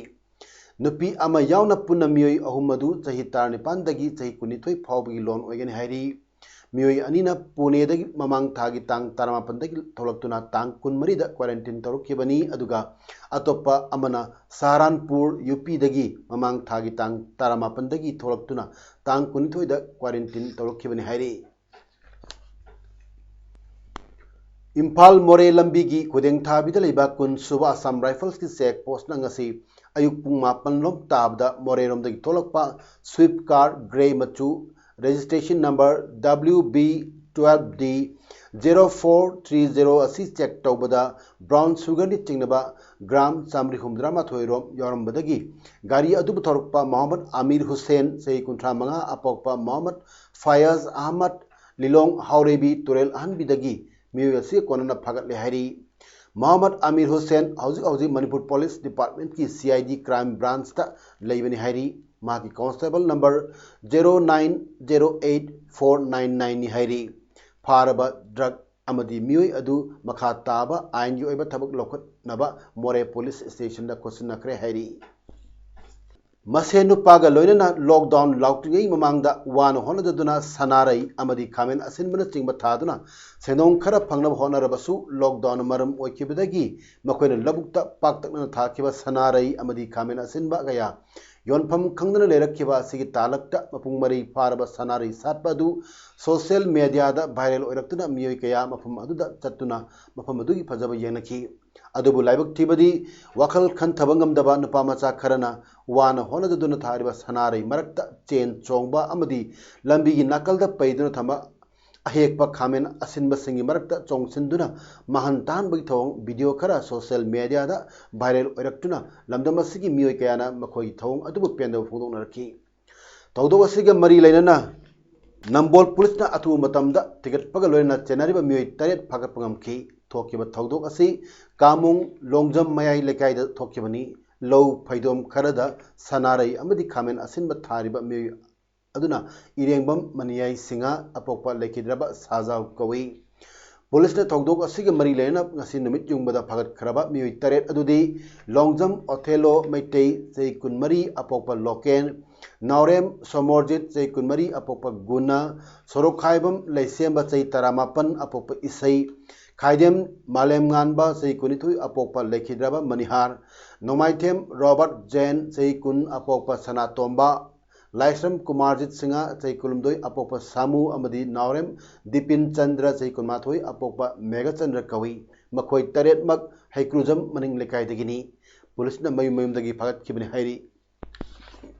ꯅꯨꯄꯤ ꯑꯃ ꯌꯥꯎꯅ ꯄꯨꯟꯅ ꯃꯤꯑꯣꯏ ꯑꯍꯨꯝ ꯑꯗꯨ ꯆꯍꯤ ꯇꯔꯥꯅꯤꯄꯥꯟꯗꯒꯤ ꯆꯍꯤ ꯀꯨꯟꯅꯤꯊꯣꯏ ꯐꯥꯎꯕꯒꯤ ꯂꯣꯟ ꯑꯣꯏꯒꯅꯤ ꯍꯥꯏꯔꯤ꯫ ꯃꯤꯑꯣꯏ ꯑꯅꯤꯅ ꯄꯨꯅꯦꯗꯒꯤ ꯃꯃꯥꯡ ꯊꯥꯒꯤ ꯇꯥꯡ ꯇꯔꯥꯃꯥꯄꯟꯗꯒꯤ ꯊꯣꯛꯂꯛꯇꯨꯅ ꯇꯥꯡ ꯀꯨꯟꯃꯔꯤꯗ ꯀ꯭ꯋꯥꯔꯦꯟꯇꯤꯟ ꯇꯧꯔꯛꯈꯤꯕꯅꯤ, ꯑꯗꯨꯒ ꯑꯇꯣꯞꯄ ꯑꯃꯅ ꯁꯍꯥꯔꯥꯟꯄꯨꯔ ꯌꯨ ꯄꯤꯗꯒꯤ ꯃꯃꯥꯡ ꯊꯥꯒꯤ ꯇꯥꯡ ꯇꯔꯥꯃꯥꯄꯟꯗꯒꯤ ꯊꯣꯛꯂꯛꯇꯨꯅ ꯇꯥꯡ ꯀꯨꯟꯅꯤꯊꯣꯏꯗ ꯀ꯭ꯋꯥꯔꯦꯟꯇꯤꯟ ꯇꯧꯔꯛꯈꯤꯕꯅꯤ ꯍꯥꯏꯔꯤ꯫ ꯏꯝꯐꯥꯜ ꯃꯣꯔꯦ ꯂꯝꯕꯤꯒꯤ ꯈꯨꯗꯦꯡꯊꯥꯕꯤꯗ ꯂꯩꯕ ꯀꯨꯟ ꯁꯨꯕ ꯑꯁꯥꯝ ꯔꯥꯏꯐꯜꯁꯀꯤ ꯆꯦꯛ ꯄꯣꯁꯅ ꯉꯁꯤ ꯑꯌꯨꯛ ꯄꯨꯡ ꯃꯥꯄꯟ ꯂꯣꯝ ꯇꯥꯕꯗ ꯃꯣꯔꯦꯔꯣꯝꯗꯒꯤ ꯊꯣꯛꯂꯛꯄ ꯁ꯭ꯋꯤꯐ ꯀꯥꯔ ꯒ꯭ꯔꯦ ꯃꯆꯨ, registration number W B twelve D zero four three zero ꯑꯁꯤ ꯆꯦꯛ ꯇꯧꯕꯗ ꯕ꯭ꯔꯥꯎꯟ ꯁꯨꯒꯔꯅ ꯆꯤꯡꯅꯕ ꯒ꯭ꯔꯥꯝ ꯆꯥꯃꯔꯤ ꯍꯨꯝꯐꯨꯇꯔꯥꯃꯥꯊꯣꯏ ꯔꯣꯝ ꯌꯥꯎꯔꯝꯕꯗꯒꯤ ꯒꯥꯔꯤ ꯑꯗꯨꯕꯨ ꯊꯧꯔꯛꯄ ꯃꯣꯍꯝꯃꯗ ꯑꯃꯤꯔ ꯍꯨꯁꯦꯟ, ꯆꯍꯤ ꯀꯨꯟꯊ꯭ꯔꯥ ꯃꯉꯥ, ꯑꯄꯣꯛꯄ ꯃꯣꯍꯝꯃꯗ ꯐꯌꯥꯖ ꯑꯍꯃꯗ, ꯂꯤꯂꯣꯡ ꯍꯥꯎꯔꯩꯕꯤ ꯇꯨꯔꯦꯜ ꯑꯍꯟꯕꯤꯗꯒꯤ ꯃꯤꯑꯣꯏ ꯑꯁꯤ ꯀꯣꯟꯅꯅ ꯐꯥꯒꯠꯂꯦ ꯍꯥꯏꯔꯤ꯫ ꯃꯣꯍꯝꯃꯗ ꯑꯃꯤꯔ ꯍꯨꯁꯦꯟ ꯍꯧꯖꯤꯛ ꯍꯧꯖꯤꯛ ꯃꯅꯤꯄꯨꯔ ꯄꯨꯂꯤꯁ ꯗꯤꯄꯥꯔꯠꯃꯦꯟꯠꯀꯤ C I D crime branchꯇ ꯂꯩꯕꯅꯤ ꯍꯥꯏꯔꯤ꯫ ꯃꯍꯥꯛꯀꯤ constable number zero nine zero eight four nine nineꯅꯤ ꯍꯥꯏꯔꯤ꯫ ꯐꯥꯔꯕ ꯗ꯭ꯔꯒ ꯑꯃꯗꯤ ꯃꯤꯑꯣꯏ ꯑꯗꯨ ꯃꯈꯥ ꯇꯥꯕ ꯑꯥꯏꯟꯒꯤ ꯑꯣꯏꯕ ꯊꯕꯛ ꯂꯧꯈꯠꯅꯕ ꯃꯣꯔꯦ ꯄꯨꯂꯤꯁ ꯁ꯭ꯇꯦꯁꯟꯗ ꯈꯣꯠꯆꯤꯟꯅꯈ꯭ꯔꯦ ꯍꯥꯏꯔꯤ꯫ ꯃꯁꯦꯟ ꯅꯨꯄꯥꯒ ꯂꯣꯏꯅꯅ ꯂꯣꯛꯗꯥꯎꯟ ꯂꯥꯎꯇ꯭ꯔꯤꯉꯩ ꯃꯃꯥꯡꯗ ꯋꯥꯅ ꯍꯣꯠꯅꯖꯗꯨꯅ ꯁꯅꯥꯔꯩ ꯑꯃꯗꯤ ꯈꯥꯃꯦꯟ ꯑꯁꯤꯟꯕꯅꯆꯤꯡꯕ ꯊꯥꯗꯨꯅ ꯁꯦꯟꯗꯣꯡ ꯈꯔ ꯐꯪꯅꯕ ꯍꯣꯠꯅꯔꯕꯁꯨ, ꯂꯣꯛꯗꯥꯎꯟꯅ ꯃꯔꯝ ꯑꯣꯏꯈꯤꯕꯗꯒꯤ ꯃꯈꯣꯏꯅ ꯂꯧꯕꯨꯛꯇ ꯄꯥꯛꯇꯛꯅꯅ ꯊꯥꯈꯤꯕ ꯁꯅꯥꯔꯩ ꯑꯃꯗꯤ ꯈꯥꯃꯦꯟ ꯑꯁꯤꯟꯕ ꯀꯌꯥ ꯌꯣꯟꯐꯝ ꯈꯪꯗꯅ ꯂꯩꯔꯛꯈꯤꯕ ꯑꯁꯤꯒꯤ ꯇꯥꯂꯛꯇ ꯃꯄꯨꯡ ꯃꯔꯩ ꯐꯥꯔꯕ ꯁꯅꯥꯔꯩ ꯁꯥꯠꯄ ꯑꯗꯨ ꯁꯣꯁꯤꯌꯦꯜ ꯃꯦꯗꯤꯌꯥꯗ ꯚꯥꯏꯔꯦꯜ ꯑꯣꯏꯔꯛꯇꯨꯅ ꯃꯤꯑꯣꯏ ꯀꯌꯥ ꯃꯐꯝ ꯑꯗꯨꯗ ꯆꯠꯇꯨꯅ ꯃꯐꯝ ꯑꯗꯨꯒꯤ ꯐꯖꯕ ꯌꯦꯡꯅꯈꯤ꯫ ꯑꯗꯨꯕꯨ ꯂꯥꯏꯕꯛ ꯊꯤꯕꯗꯤ, ꯋꯥꯈꯜ ꯈꯟꯊꯕ ꯉꯝꯗꯕ ꯅꯨꯄꯥ ꯃꯆꯥ ꯈꯔꯅ ꯋꯥꯅ ꯍꯣꯠꯅꯖꯗꯨꯅ ꯊꯥꯔꯤꯕ ꯁꯅꯥꯔꯩ ꯃꯔꯛꯇ ꯆꯦꯟ ꯆꯣꯡꯕ ꯑꯃꯗꯤ ꯂꯝꯕꯤꯒꯤ ꯅꯥꯀꯜꯗ ꯄꯩꯗꯨꯅ ꯊꯝꯕ ꯑꯍꯦꯛꯄ ꯈꯥꯃꯦꯟ ꯑꯁꯤꯟꯕꯁꯤꯡꯒꯤ ꯃꯔꯛꯇ ꯆꯣꯡꯁꯤꯟꯗꯨꯅ ꯃꯥꯡꯍꯟ ꯇꯥꯍꯟꯕꯒꯤ ꯊꯧꯑꯣꯡ ꯚꯤꯗꯤꯑꯣ ꯈꯔ ꯁꯣꯁꯤꯌꯦꯜ ꯃꯦꯗꯤꯌꯥꯗ ꯚꯥꯏꯔꯦꯜ ꯑꯣꯏꯔꯛꯇꯨꯅ ꯂꯝꯗꯝ ꯑꯁꯤꯒꯤ ꯃꯤꯑꯣꯏ ꯀꯌꯥꯅ ꯃꯈꯣꯏꯒꯤ ꯊꯧꯑꯣꯡ ꯑꯗꯨꯕꯨ ꯄꯦꯟꯗꯕ ꯐꯣꯡꯗꯣꯛꯅꯔꯛꯈꯤ꯫ ꯊꯧꯗꯣꯛ ꯑꯁꯤꯒ ꯃꯔꯤ ꯂꯩꯅꯅ ꯅꯝꯕꯣꯜ ꯄꯨꯂꯤꯁꯅ ꯑꯊꯨꯕ ꯃꯇꯝꯗ ꯊꯤꯒꯠꯄꯒ ꯂꯣꯏꯅꯅ ꯆꯦꯟꯅꯔꯤꯕ ꯃꯤꯑꯣꯏ ꯇꯔꯦꯠ ꯐꯥꯒꯠꯄ ꯉꯝꯈꯤ꯫ ꯊꯣꯛꯈꯤꯕ ꯊꯧꯗꯣꯛ ꯑꯁꯤ ꯀꯥꯃꯣꯡ ꯂꯣꯡꯖꯝ ꯃꯌꯥꯏ ꯂꯩꯀꯥꯏꯗ ꯊꯣꯛꯈꯤꯕꯅꯤ꯫ ꯂꯧ ꯐꯩꯗꯣꯝ ꯈꯔꯗ ꯁꯅꯥꯔꯩ ꯑꯃꯗꯤ ꯈꯥꯃꯦꯟ ꯑꯁꯤꯟꯕ ꯊꯥꯔꯤꯕ ꯃꯤꯑꯣꯏ ꯑꯗꯨꯅ ꯏꯔꯦꯡꯕꯝ ꯃꯅꯤꯌꯥꯏ ꯁꯤꯡꯍ ꯑꯄꯣꯛꯄ ꯂꯩꯈꯤꯗ꯭ꯔꯕ ꯁꯥꯖꯥꯎ ꯀꯧꯏ꯫ ꯄꯨꯂꯤꯁꯅ ꯊꯧꯗꯣꯛ ꯑꯁꯤꯒ ꯃꯔꯤ ꯂꯩꯅꯅ ꯉꯁꯤ ꯅꯨꯃꯤꯠ ꯌꯨꯡꯕꯗ ꯐꯥꯒꯠꯈ꯭ꯔꯕ ꯃꯤꯑꯣꯏ ꯇꯔꯦꯠ ꯑꯗꯨꯗꯤ ꯂꯣꯡꯖꯝ ꯑꯣꯊꯦꯂꯣ ꯃꯩꯇꯩ, ꯆꯍꯤ ꯀꯨꯟꯃꯔꯤ, ꯑꯄꯣꯛꯄ ꯂꯣꯀꯦꯟ, ꯅꯥꯎꯔꯦꯝ ꯁꯣꯃꯣꯔꯖꯤꯠ, ꯆꯍꯤ ꯀꯨꯟꯃꯔꯤ, ꯑꯄꯣꯛꯄ ꯒꯨꯅ, ꯁꯣꯔꯣꯛꯈꯥꯏꯕꯝ ꯂꯩꯁꯦꯝꯕ, ꯆꯍꯤ ꯇꯔꯥꯃꯥꯄꯟ, ꯑꯄꯣꯛꯄ ꯏꯁꯩ, ꯈꯥꯏꯗꯦꯝ ꯃꯥꯂꯦꯝꯉꯥꯟꯕ, ꯆꯍꯤ ꯀꯨꯟꯅꯤꯊꯣꯏ, ꯑꯄꯣꯛꯄ ꯂꯩꯈꯤꯗ꯭ꯔꯕ ꯃꯅꯤꯍꯥꯔ, ꯅꯣꯡꯃꯥꯏꯊꯦꯝ ꯔꯣꯕꯔꯠ ꯖꯦꯟ, ꯆꯍꯤ ꯀꯨꯟ, ꯑꯄꯣꯛꯄ ꯁꯅꯥꯇꯣꯝꯕ, ꯂꯥꯏꯁ꯭ꯔꯝ ꯀꯨꯃꯥꯔꯖꯤꯠ ꯁꯤꯡꯍ, ꯆꯍꯤ ꯀꯨꯟꯍꯨꯝꯗꯣꯏ, ꯑꯄꯣꯛꯄ ꯁꯥꯃꯨ, ꯑꯃꯗꯤ ꯅꯥꯎꯔꯦꯝ ꯗꯤꯄꯤꯟ ꯆꯟꯗ꯭ꯔ, ꯆꯍꯤ ꯀꯨꯟꯃꯥꯊꯣꯏ, ꯑꯄꯣꯛꯄ ꯃꯦꯘꯆꯟꯗ꯭ꯔ ꯀꯧꯏ꯫ ꯃꯈꯣꯏ ꯇꯔꯦꯠꯃꯛ ꯍꯩꯀ꯭ꯔꯨꯖꯝ ꯃꯅꯤꯡ ꯂꯩꯀꯥꯏꯗꯒꯤꯅꯤ꯫ ꯄꯨꯂꯤꯁꯅ ꯃꯌꯨꯝ ꯃꯌꯨꯝꯗꯒꯤ ꯐꯥꯒꯠꯈꯤꯕꯅꯤ ꯍꯥꯏꯔꯤ꯫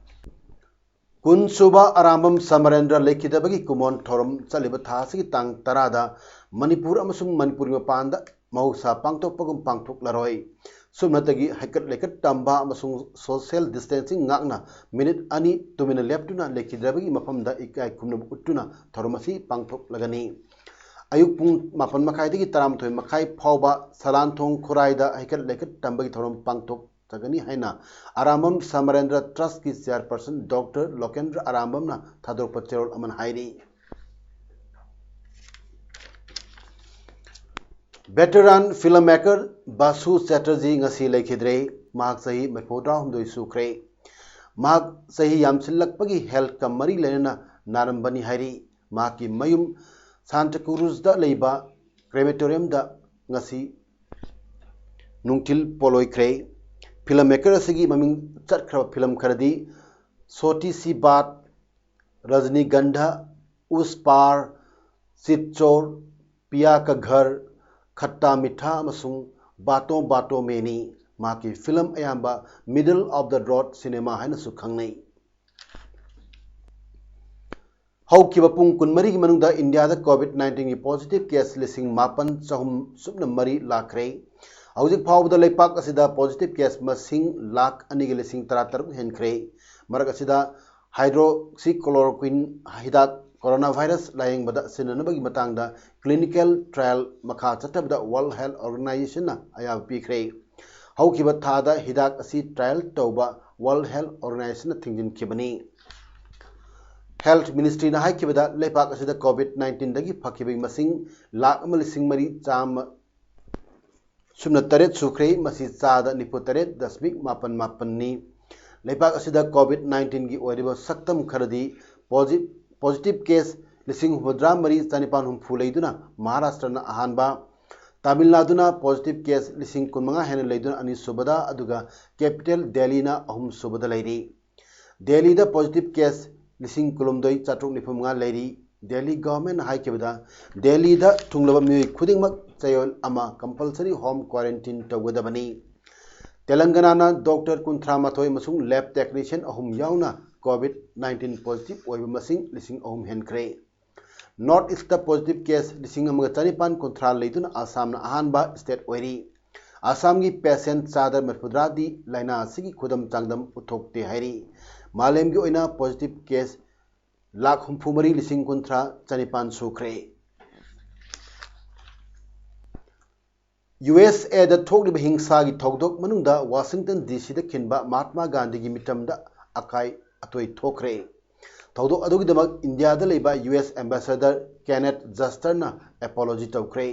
ꯀꯨꯟꯁꯨꯕ ꯑꯔꯥꯝꯕꯝ ꯁꯃꯔꯦꯟꯗ꯭ꯔ ꯂꯩꯈꯤꯗꯕꯒꯤ ꯀꯨꯃꯣꯟ ꯊꯧꯔꯝ ꯆꯠꯂꯤꯕ ꯊꯥ ꯑꯁꯤꯒꯤ ꯇꯥꯡ ꯇꯔꯥꯗ ꯃꯅꯤꯄꯨꯔ ꯑꯃꯁꯨꯡ ꯃꯅꯤꯄꯨꯔꯒꯤ ꯃꯄꯥꯟꯗ ꯃꯍꯧꯁꯥ ꯄꯥꯡꯊꯣꯛꯄꯒꯨꯝ ꯄꯥꯡꯊꯣꯛꯂꯔꯣꯏ꯫ ꯁꯨꯞꯅꯇꯒꯤ ꯍꯩꯀꯠ ꯂꯩꯀꯠ ꯇꯝꯕ ꯑꯃꯁꯨꯡ social distancing ꯉꯥꯛꯅ ꯃꯤꯅꯤꯠ ꯑꯅꯤ ꯇꯨꯃꯤꯟꯅ ꯂꯦꯞꯇꯨꯅ ꯂꯩꯈꯤꯗ꯭ꯔꯕꯒꯤ ꯃꯐꯝꯗ ꯏꯀꯥꯏ ꯈꯨꯝꯅꯕ ꯎꯠꯇꯨꯅ ꯊꯧꯔꯝ ꯑꯁꯤ ꯄꯥꯡꯊꯣꯛꯂꯒꯅꯤ꯫ ꯑꯌꯨꯛ ꯄꯨꯡ ꯃꯥꯄꯟ ꯃꯈꯥꯏꯗꯒꯤ ꯇꯔꯥꯃꯥꯊꯣꯏ ꯃꯈꯥꯏ ꯐꯥꯎꯕ ꯁꯂꯥꯟꯊꯣꯡ ꯈꯨꯔꯥꯏꯗ ꯍꯩꯀꯠ ꯂꯩꯀꯠ ꯇꯝꯕꯒꯤ ꯊꯧꯔꯝ ꯄꯥꯡꯊꯣꯛꯆꯒꯅꯤ ꯍꯥꯏꯅ ꯑꯔꯥꯝꯕꯝ ꯁꯃꯔꯦꯟꯗ꯭ꯔ ꯇ꯭ꯔꯁꯀꯤ ꯆꯤꯌꯥꯔꯄꯔꯁꯟ ꯗꯣꯛꯇꯔ ꯂꯣꯀꯦꯟꯗ꯭ꯔ ꯑꯔꯥꯝꯕꯝꯅ ꯊꯥꯗꯣꯔꯛꯄ ꯆꯦꯔꯣꯜ ꯑꯃꯅ ꯍꯥꯏꯔꯤ꯫ ꯚꯦꯇꯔꯥꯟ ꯐꯤꯂꯝ ꯃꯦꯀꯔ ꯕꯥꯁꯨ ꯆꯦꯇꯔꯖꯤ ꯉꯁꯤ ꯂꯩꯈꯤꯗ꯭ꯔꯦ꯫ ꯃꯍꯥꯛ ꯆꯍꯤ ꯃꯔꯤꯐꯨꯇꯔꯥꯍꯨꯝꯗꯣꯏ ꯁꯨꯈ꯭ꯔꯦ꯫ ꯃꯍꯥꯛ ꯆꯍꯤ ꯌꯥꯝꯁꯤꯜꯂꯛꯄꯒꯤ ꯍꯦꯜꯊꯀ ꯃꯔꯤ ꯂꯩꯅꯅ ꯅꯥꯔꯝꯕꯅꯤ ꯍꯥꯏꯔꯤ꯫ ꯃꯍꯥꯛꯀꯤ ꯃꯌꯨꯝ ꯁꯥꯟꯇ ꯀ꯭ꯔꯨꯖꯗ ꯂꯩꯕ ꯀ꯭ꯔꯦꯃꯦꯇꯣꯔꯤꯌꯝꯗ ꯉꯁꯤ ꯅꯨꯡꯊꯤꯜ ꯄꯣꯂꯣꯏꯈ꯭ꯔꯦ꯫ ꯐꯤꯂꯝ ꯃꯦꯀꯔ ꯑꯁꯤꯒꯤ ꯃꯃꯤꯡ ꯆꯠꯈ꯭ꯔꯕ ꯐꯤꯂꯝ ꯈꯔꯗꯤ ꯁꯣꯇꯤ ꯁꯤ ꯕꯥꯠ, ꯔꯖꯅꯤꯒꯟꯙ, ꯎꯁ ꯄꯥꯔ, ꯆꯤꯠꯆꯣꯔ, ꯄꯤꯌꯥ ꯀꯥ ꯘꯔ, ꯈꯠꯇꯥ ꯃꯤꯊꯥ ꯑꯃꯁꯨꯡ ꯕꯥꯇꯣ ꯕꯥꯇꯣ ꯃꯦꯅꯤ꯫ ꯃꯍꯥꯛꯀꯤ ꯐꯤꯂꯝ ꯑꯌꯥꯝꯕ middle of the road cinema ꯍꯥꯏꯅꯁꯨ ꯈꯪꯅꯩ꯫ ꯍꯧꯈꯤꯕ ꯄꯨꯡ ꯀꯨꯟꯃꯔꯤꯒꯤ ꯃꯅꯨꯡꯗ ꯏꯟꯗꯤꯌꯥꯗ ꯀꯣꯚꯤꯗ ꯅꯥꯏꯟꯇꯤꯟꯒꯤ ꯄꯣꯖꯤꯇꯤꯚ ꯀꯦꯁ ꯂꯤꯁꯤꯡ ꯃꯥꯄꯟ ꯆꯍꯨꯝ ꯁꯨꯞꯅ ꯃꯔꯤ ꯂꯥꯛꯈ꯭ꯔꯦ꯫ ꯍꯧꯖꯤꯛ ꯐꯥꯎꯕꯗ ꯂꯩꯄꯥꯛ ꯑꯁꯤꯗ ꯄꯣꯖꯤꯇꯤꯚ ꯀꯦꯁ ꯃꯁꯤꯡ ꯂꯥꯈ ꯑꯅꯤꯒ ꯂꯤꯁꯤꯡ ꯇꯔꯥꯇꯔꯨꯛ ꯍꯦꯟꯈ꯭ꯔꯦ꯫ ꯃꯔꯛ ꯑꯁꯤꯗ ꯍꯥꯏꯗ꯭ꯔꯣꯛꯁꯤꯀ꯭ꯂꯣꯔꯣꯀ꯭ꯋꯤꯟ ꯍꯤꯗꯥꯛ ꯀꯣꯔꯣꯅꯥ ꯚꯥꯏꯔꯁ ꯂꯥꯌꯦꯡꯕꯗ ꯁꯤꯖꯤꯟꯅꯅꯕꯒꯤ ꯃꯇꯥꯡꯗ ꯀ꯭ꯂꯤꯅꯤꯀꯦꯜ ꯇ꯭ꯔꯥꯌꯦꯜ ꯃꯈꯥ ꯆꯠꯊꯕꯗ ꯋꯥꯔꯜꯗ ꯍꯦꯜꯊ ꯑꯣꯔꯒꯅꯥꯏꯖꯦꯁꯟꯅ ꯑꯌꯥꯕ ꯄꯤꯈ꯭ꯔꯦ꯫ ꯍꯧꯈꯤꯕ ꯊꯥꯗ ꯍꯤꯗꯥꯛ ꯑꯁꯤ ꯇ꯭ꯔꯥꯌꯦꯜ ꯇꯧꯕ ꯋꯥꯔꯜꯗ ꯍꯦꯜꯊ ꯑꯣꯔꯒꯅꯥꯏꯖꯦꯁꯟꯅ ꯊꯤꯡꯖꯤꯟꯈꯤꯕꯅꯤ꯫ ꯍꯦꯜꯊ ꯃꯤꯅꯤꯁꯇ꯭ꯔꯤꯅ ꯍꯥꯏꯈꯤꯕꯗ ꯂꯩꯄꯥꯛ ꯑꯁꯤꯗ ꯀꯣꯚꯤꯗ ꯅꯥꯏꯟꯇꯤꯟꯗꯒꯤ ꯐꯈꯤꯕꯒꯤ ꯃꯁꯤꯡ ꯂꯥꯈ ꯑꯃ ꯂꯤꯁꯤꯡ ꯃꯔꯤ ꯆꯥꯝꯃ ꯁꯨꯞꯅ ꯇꯔꯦꯠ ꯁꯨꯈ꯭ꯔꯦ꯫ ꯃꯁꯤ ꯆꯥꯗ ꯅꯤꯐꯨ ꯇꯔꯦꯠ ꯗꯁꯃꯤꯛ ꯃꯥꯄꯟ ꯃꯥꯄꯟꯅꯤ꯫ ꯂꯩꯄꯥꯛ ꯑꯁꯤꯗ ꯀꯣꯚꯤꯗ ꯅꯥꯏꯟꯇꯤꯟꯒꯤ ꯑꯣꯏꯔꯤꯕ ꯁꯛꯇꯝ ꯈꯔꯗꯤ ꯄꯣꯖꯤ-, ꯄꯣꯖꯤꯇꯤꯚ ꯀꯦꯁ ꯂꯤꯁꯤꯡ ꯍꯨꯝꯐꯨꯇꯔꯥ ꯃꯔꯤ ꯆꯥꯅꯤꯄꯥꯟ ꯍꯨꯝꯐꯨ ꯂꯩꯗꯨꯅ ꯃꯍꯥꯔꯥꯁꯇ꯭ꯔꯅ ꯑꯍꯥꯟꯕ, ꯇꯥꯃꯤꯜ ꯅꯥꯗꯨꯅ ꯄꯣꯖꯤꯇꯤꯚ ꯀꯦꯁ ꯂꯤꯁꯤꯡ ꯀꯨꯟꯃꯉꯥ ꯍꯦꯟꯅ ꯂꯩꯗꯨꯅ ꯑꯅꯤꯁꯨꯕꯗ, ꯑꯗꯨꯒ ꯀꯦꯄꯤꯇꯦꯜ ꯗꯦꯜꯂꯤꯅ ꯑꯍꯨꯝꯁꯨꯕꯗ ꯂꯩꯔꯤ꯫ ꯗꯦꯜꯂꯤꯗ ꯄꯣꯖꯤꯇꯤꯚ ꯀꯦꯁ ꯂꯤꯁꯤꯡ ꯀꯨꯟꯍꯨꯝꯗꯣꯏ ꯆꯥꯇ꯭ꯔꯨꯛ ꯅꯤꯐꯨ ꯃꯉꯥ ꯂꯩꯔꯤ꯫ ꯗꯦꯜꯂꯤ ꯒꯚꯔꯟꯃꯦꯟꯠꯅ ꯍꯥꯏꯈꯤꯕꯗ, ꯗꯦꯜꯂꯤꯗ ꯊꯨꯡꯂꯕ ꯃꯤꯑꯣꯏ ꯈꯨꯗꯤꯡꯃꯛ ꯆꯌꯣꯜ ꯑꯃ ꯀꯝꯄꯜꯁꯔꯤ ꯍꯣꯝ ꯀ꯭ꯋꯥꯔꯦꯟꯇꯤꯟ ꯇꯧꯒꯗꯕꯅꯤ꯫ ꯇꯦꯂꯪꯒꯅꯥꯅ ꯗꯣꯛꯇꯔ ꯀꯨꯟꯊ꯭ꯔꯥ ꯃꯥꯊꯣꯏ ꯑꯃꯁꯨꯡ ꯂꯦꯕ ꯇꯦꯛꯅꯤꯁꯤꯌꯟ ꯑꯍꯨꯝ ꯌꯥꯎꯅ ꯀꯣꯚꯤꯗ ꯅꯥꯏꯟꯇꯤꯟ ꯄꯣꯖꯤꯇꯤꯚ ꯑꯣꯏꯕ ꯃꯁꯤꯡ ꯂꯤꯁꯤꯡ ꯑꯍꯨꯝ ꯍꯦꯟꯈ꯭ꯔꯦ꯫ ꯅꯣꯔꯠ ꯏꯁꯇ ꯄꯣꯖꯤꯇꯤꯚ ꯀꯦꯁ ꯂꯤꯁꯤꯡ ꯑꯃꯒ ꯆꯥꯅꯤꯄꯥꯟ ꯀꯨꯟꯊ꯭ꯔꯥ ꯂꯩꯗꯨꯅ ꯑꯁꯥꯝꯅ ꯑꯍꯥꯟꯕ ꯁ꯭ꯇꯦꯠ ꯑꯣꯏꯔꯤ꯫ ꯑꯁꯥꯝꯒꯤ ꯄꯦꯁꯦꯟꯠ ꯆꯥꯗ ꯃꯔꯤꯐꯨꯇꯔꯥꯗꯤ ꯂꯥꯏꯅꯥ ꯑꯁꯤꯒꯤ ꯈꯨꯗꯝ ꯆꯥꯡꯗꯝ ꯎꯠꯊꯣꯛꯇꯦ ꯍꯥꯏꯔꯤ꯫ ꯃꯥꯂꯦꯝꯒꯤ ꯑꯣꯏꯅ ꯄꯣꯖꯤꯇꯤꯚ ꯀꯦꯁ ꯂꯥꯈ ꯍꯨꯝꯐꯨ ꯃꯔꯤ ꯂꯤꯁꯤꯡ ꯀꯨꯟꯊ꯭ꯔꯥ ꯆꯥꯅꯤꯄꯥꯟ ꯁꯨꯈ꯭ꯔꯦ꯫ ꯌꯨ ꯑꯦꯁ ꯑꯦꯗ ꯊꯣꯛꯂꯤꯕ ꯍꯤꯡꯁꯥꯒꯤ ꯊꯧꯗꯣꯛ ꯃꯅꯨꯡꯗ ꯋꯥꯁꯤꯡꯇꯟ ꯗꯤ ꯁꯤꯗ ꯈꯤꯟꯕ ꯃꯍꯥꯠꯃꯥ ꯒꯥꯟꯙꯤꯒꯤ ꯃꯤꯇꯝꯗ ꯑꯀꯥꯏ ꯑꯇꯣꯏ ꯊꯣꯛꯈ꯭ꯔꯦ꯫ ꯊꯧꯗꯣꯛ ꯑꯗꯨꯒꯤꯗꯃꯛ ꯏꯟꯗꯤꯌꯥꯗ ꯂꯩꯕ ꯌꯨ ꯑꯦꯁ ꯑꯦꯝꯕꯦꯁꯦꯗꯔ ꯀꯦꯅꯦꯠ ꯖꯁꯇꯔꯅ ꯑꯦꯄꯣꯂꯣꯖꯤ ꯇꯧꯈ꯭ꯔꯦ꯫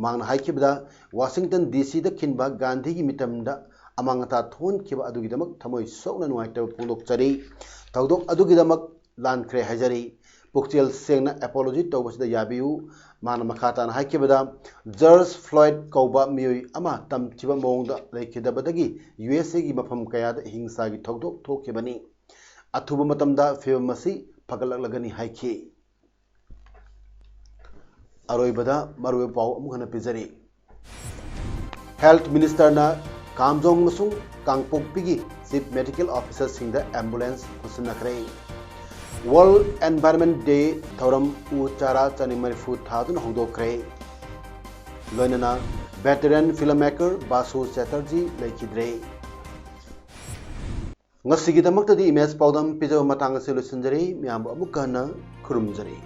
ꯃꯍꯥꯛꯅ ꯍꯥꯏꯈꯤꯕꯗ, ꯋꯥꯁꯤꯡꯇꯟ ꯗꯤ ꯁꯤꯗ ꯈꯤꯟꯕ ꯒꯥꯟꯙꯤꯒꯤ ꯃꯤꯇꯝꯗ ꯑꯃꯥꯡ ꯑꯇꯥ ꯊꯣꯛꯍꯟꯈꯤꯕ ꯑꯗꯨꯒꯤꯗꯃꯛ ꯊꯃꯣꯏ ꯁꯣꯛꯅ ꯅꯨꯡꯉꯥꯏꯇꯕ ꯐꯣꯡꯗꯣꯛꯆꯔꯤ꯫ ꯊꯧꯗꯣꯛ ꯑꯗꯨꯒꯤꯗꯃꯛ ꯂꯥꯟꯈ꯭ꯔꯦ ꯍꯥꯏꯖꯔꯤ꯫ ꯄꯨꯛꯆꯦꯜ ꯁꯦꯡꯅ ꯑꯦꯄꯣꯂꯣꯖꯤ ꯇꯧꯕꯁꯤꯗ ꯌꯥꯕꯤꯌꯨ꯫ ꯃꯥꯅ ꯃꯈꯥ ꯇꯥꯅ ꯍꯥꯏꯈꯤꯕꯗ, ꯖꯣꯔꯖ ꯐ꯭ꯂꯣꯏꯗ ꯀꯧꯕ ꯃꯤꯑꯣꯏ ꯑꯃ ꯇꯝꯊꯤꯕ ꯃꯑꯣꯡꯗ ꯂꯩꯈꯤꯗꯕꯗꯒꯤ ꯌꯨ ꯑꯦꯁ ꯑꯦꯒꯤ ꯃꯐꯝ ꯀꯌꯥꯗ ꯍꯤꯡꯁꯥꯒꯤ ꯊꯧꯗꯣꯛ ꯊꯣꯛꯈꯤꯕꯅꯤ꯫ ꯑꯊꯨꯕ ꯃꯇꯝꯗ ꯐꯤꯕꯝ ꯑꯁꯤ ꯐꯒꯠꯂꯛꯂꯒꯅꯤ ꯍꯥꯏꯈꯤ꯫ ꯑꯔꯣꯏꯕꯗ ꯃꯔꯨꯑꯣꯏꯕ ꯄꯥꯎ ꯑꯃꯨꯛ ꯍꯟꯅ ꯄꯤꯖꯔꯤ꯫ ꯍꯦꯜꯊ ꯃꯤꯅꯤꯁꯇꯔꯅ ꯀꯥꯝꯖꯣꯡ ꯑꯃꯁꯨꯡ ꯀꯥꯡꯄꯣꯛꯄꯤꯒꯤ ꯆꯤꯐ ꯃꯦꯗꯤꯀꯦꯜ ꯑꯣꯐꯤꯁꯔꯁꯤꯡꯗ ꯑꯦꯝꯕꯨꯂꯦꯟꯁ ꯈꯨꯠꯁꯤꯟꯅꯈ꯭ꯔꯦ꯫ ꯋꯥꯔꯜ ꯑꯦꯟꯚꯥꯏꯔꯟꯃꯦꯟ ꯗꯦ ꯊꯧꯔꯝ ꯎ ꯆꯥꯔꯥ ꯆꯅꯤ ꯃꯔꯤꯐꯨ ꯊꯥꯗꯨꯅ ꯍꯧꯗꯣꯛꯈ꯭ꯔꯦ꯫ ꯂꯣꯏꯅꯅ veteran film maker Basu Chatterjee ꯂꯩꯈꯤꯗ꯭ꯔꯦ꯫ ꯉꯁꯤꯒꯤꯗꯃꯛꯇꯗꯤ ꯏꯃꯦꯖ ꯄꯥꯎꯗꯝ ꯄꯤꯖꯕ ꯃꯇꯥꯡ ꯑꯁꯤ ꯂꯣꯏꯁꯤꯟꯖꯔꯤ꯫ ꯃꯌꯥꯝꯕꯨ ꯑꯃꯨꯛꯀ ꯍꯟꯅ ꯈꯨꯔꯨꯝꯖꯔꯤ꯫